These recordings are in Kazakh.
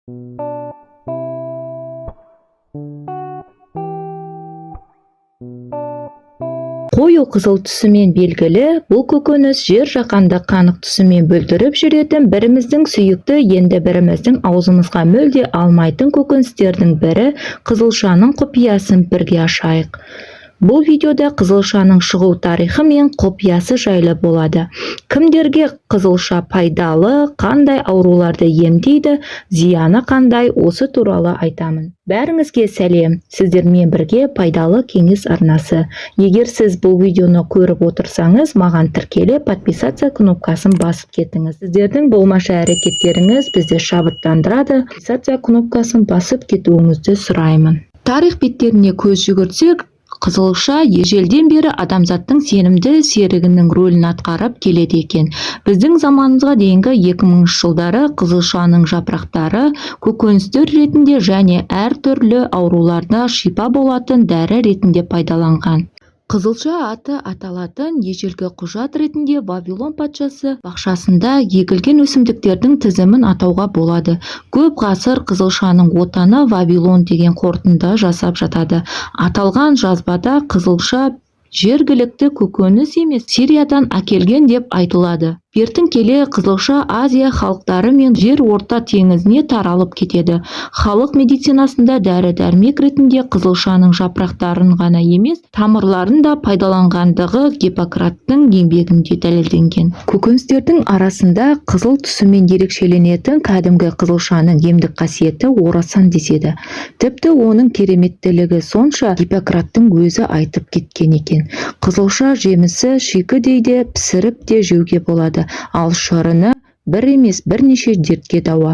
Қою қызыл түсімен белгілі бұл көкөніс жер-жаһанды қанық түсімен бүлдіріп жүретін біріміздің сүйікті, енді біріміздің аузымызға мүлде алмайтын көкөністердің бірі қызылшаның құпиясын бірге ашайық. Бұл видеода қызылшаның шығу тарихы мен құпиясы жайлы болады. Кімдерге қызылша пайдалы, қандай ауруларды емдейді, зияны қандай, осы туралы айтамын. Бәріңізге сәлем! Сіздермен бірге Пайдалы кеңес арнасы. Егер сіз бұл видеоны көріп отырсаңыз, маған тіркеліп, подписаться кнопкасын басып кетіңіз. Сіздердің болмашы әрекеттеріңіз бізді шабыттандырады. Подписаться кнопкасын басып кетуіңізді сұраймын. Тарих беттеріне көз жүгіртсек, қызылша ежелден бері адамзаттың сенімді серігінің рөлін атқарып келеді екен. Біздің заманымызға дейінгі 2000 жылдары қызылшаның жапырақтары көкөністер ретінде және әртүрлі ауруларда шипа болатын дәрі ретінде пайдаланған. Қызылша аты аталатын ежелгі құжат ретінде Вавилон патшасы бақшасында егілген өсімдіктердің тізімін атауға болады. Көп ғасыр қызылшаның отаны Вавилон деген қорытынды жасап жатады. Аталған жазбада қызылша жергілікті көкөніс емес, Сириядан әкелген деп айтылады. Бертін келе қызылша Азия халықтары мен Жер Орта теңізіне таралып кетеді. Халық медицинасында дәрі-дәрмек ретінде қызылшаның жапырақтарын ғана емес, тамырларын да пайдаланғандығы Гиппократтың еңбегінде дәлелденген. Көкөністердің арасында қызыл түсімен ерекшеленетін кәдімгі қызылшаның емдік қасиеті орасан деседі. Тіпті оның кереметтілігі сонша, Гиппократтың өзі айтып кеткен екен. Қызылша жемісі шикідей де, пісіріп те жеуге болады, ал шырыны бір емес, бірнеше дертке дауа.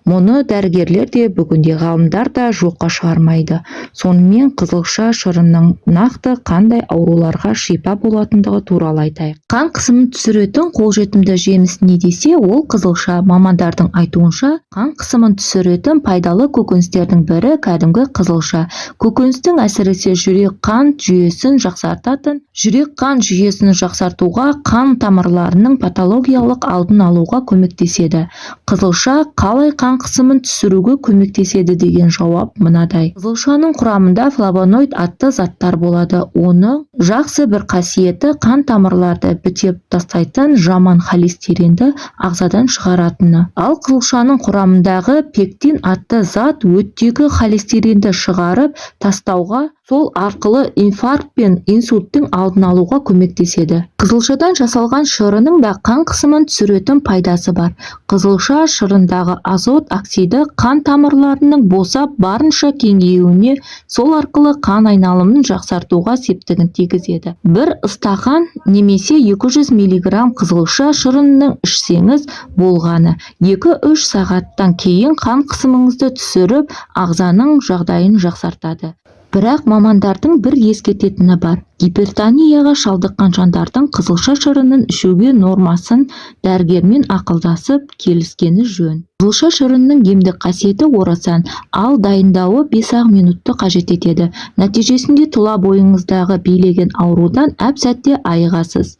Мұны дәрігерлер де, бүгінде ғалымдар да жоққа шығармайды. Сонымен, қызылша шырынының нақты қандай ауруларға шипа болатындығы туралы айтайық. Қан қысымын түсіретін қолжетімді жеміс не десе, ол қызылша. Мамандардың айтуынша, қан қысымын түсіретін пайдалы көкөністердің бірі кәдімгі қызылша. Көкөністің әсіресе жүрек-қан жүйесін жақсартатын, жүрек-қан жүйесін жақсартуға, қан тамырларының патологиялық алдын алуға көмектеседі. Қызылша қалай қан қысымын түсіруге көмектеседі деген жауап мынадай. Қызылшаның құрамында флавоноид атты заттар болады. Оның жақсы бір қасиеті қан тамырларды бітеп тастайтын жаман холестеринді ағзадан шығаратыны. Ал қызылшаның құрамындағы пектин атты зат өттегі холестеринді шығарып тастауға, сол арқылы инфаркт пен инсульттің алдын алуға көмектеседі. Қызылшадан жасалған шырынның да қан қысымын түсіретін пайдасы бар. Қызылша шырындағы азот оксиді қан тамырларының босап, барынша кеңеюіне, сол арқылы қан айналымын жақсартуға септігін тигізеді. Бір ыстақан немесе 200 миллиграмм қызылша шырынын ішсеңіз болғаны, 2-3 сағаттан кейін қан қысымыңызды түсіріп, ағзаның жағдайын жақсартады. Бірақ мамандардың бір ескертетіні бар. Гипертонияға шалдыққан жандардың қызылша шырынын ішуге нормасын дәрігермен ақылдасып келіскені жөн. Қызылша шырынының емдік қасиеті орасан, ал дайындауы 5-ақ минутты қажет етеді. Нәтижесінде тұла бойыңыздағы билеген аурудан әп-сәтте айығасыз.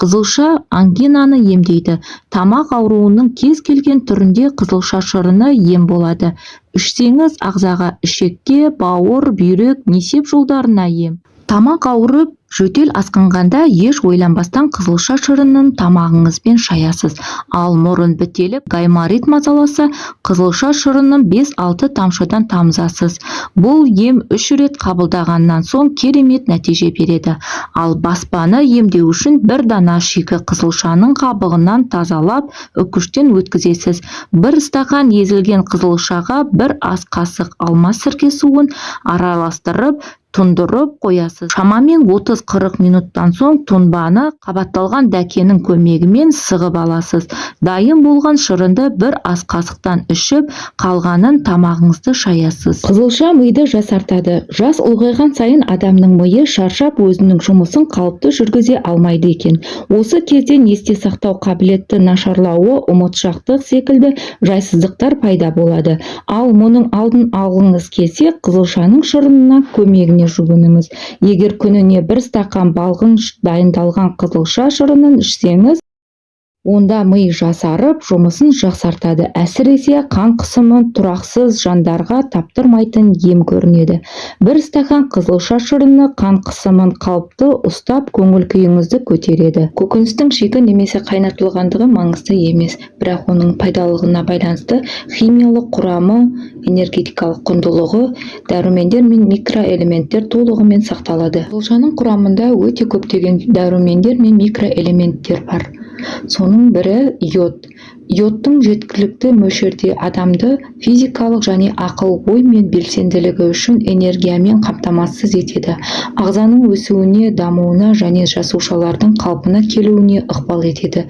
Қызылша ангинаны емдейді. Тамақ ауруының кез келген түрінде қызылша шырыны ем болады. Ішсеңіз, ағзаға, ішекке, бауыр, бүйрек, несеп жолдарына ем. Тамақ ауырып, жөтел асқынғанда еш ойланбастан қызылша шырынын тамағыңызбен шаясыз. Ал мұрын бітеліп, гайморит мазаласа, қызылша шырынын 5-6 тамшыдан тамызасыз. Бұл ем 3 рет қабылдағаннан соң керемет нәтиже береді. Ал баспаны емдеу үшін бір дана шикі қызылшаның қабығынан тазалап, үккіштен өткізесіз. Бір стақан езілген қызылшаға бір ас қасық алма сірке суын араластырып, тұндырып қоясыз. Шамамен 30-40 минуттан соң тұнбаны қабатталған дәкенің көмегімен сығып аласыз. Дайын болған шырынды бір ас қасықтан ішіп, қалғанын тамағыңызды шаясыз. Қызылша миды жасартады. Жас ұлғайған сайын адамның миы шаршап, өзінің жұмысын қалыпты жүргізе алмайды екен. Осы кезден есте сақтау қабілеті нашарлауы, ұмытшақтық секілді жайсыздықтар пайда болады. Ал мұның алдын алғыңыз келсе, қызылшаның шырынына көмегіне жүгініңіз. Егер күніне бір стақан балғын дайындалған қызылша шырынын ішсеңіз, Онда ми жасарып, жұмысын жақсартады. Әсіресе қан қысымы тұрақсыз жандарға таптырмайтын ем көрінеді. Бір стақан қызылша шырыны қан қысымын қалыпты ұстап, көңіл-күйіңізді көтереді. Көкөністің шикі немесе қайнатылғандығы маңызды емес, бірақ оның пайдалылығына байланысты химиялық құрамы, энергетикалық құндылығы, дәрумендер мен микроэлементтер толығымен сақталады. Қызылшаның құрамында өте көптеген дәрумендер мен микроэлементтер бар. Соның бірі йод. Йодтың жеткілікті мөлшерде адамды физикалық және ақыл-ой мен белсенділігі үшін энергиямен қамтамасыз етеді. Ағзаның өсуіне, дамуына және жасушалардың қалпына келуіне ықпал етеді.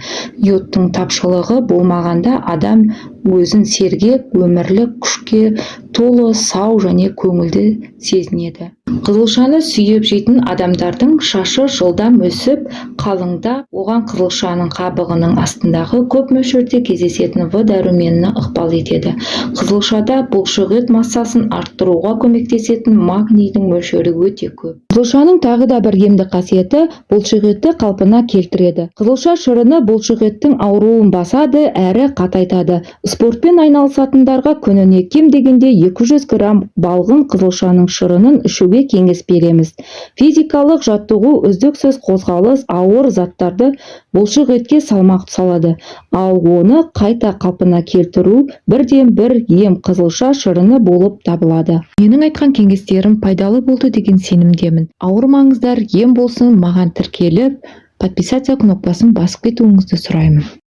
Йодтың тапшылығы болмағанда адам өзін сергек, өмірлік күшке толы, сау және көңілді сезінеді. Қызылшаны сүйіп жейтін адамдардың шашы жылдам өсіп, қалыңдап, оған қызылшаның қабығының астындағы көп мөлшерде кездесетін В дәрумені ықпал етеді. Қызылшада бұлшықет массасын арттыруға көмектесетін магнийдің мөлшері өте көп. Қызылшаның тағы да бір емдік қасиеті – бұлшықетті қалпына келтіреді. Қызылша шырыны бұлшықеттің ауруын басады әрі қатайтады. Спортпен айналысатындарға күніне кем дегенде 200 грамм балғын қызылшаның шырынын ішуге кеңес береміз. Физикалық жаттығу, үздіксіз қозғалыс ауыр заттарды бұлшықетке салмақ салады, ал оны қайта қалпына келтіру бірден бір ем қызылша шырыны болып табылады. Менің айтқан кеңестерім пайдалы болды деген сенімдемін. Ауырмаңыздар, ем болсын. Маған тіркеліп, подписаться кнопкасын басып кетуіңізді сұраймын.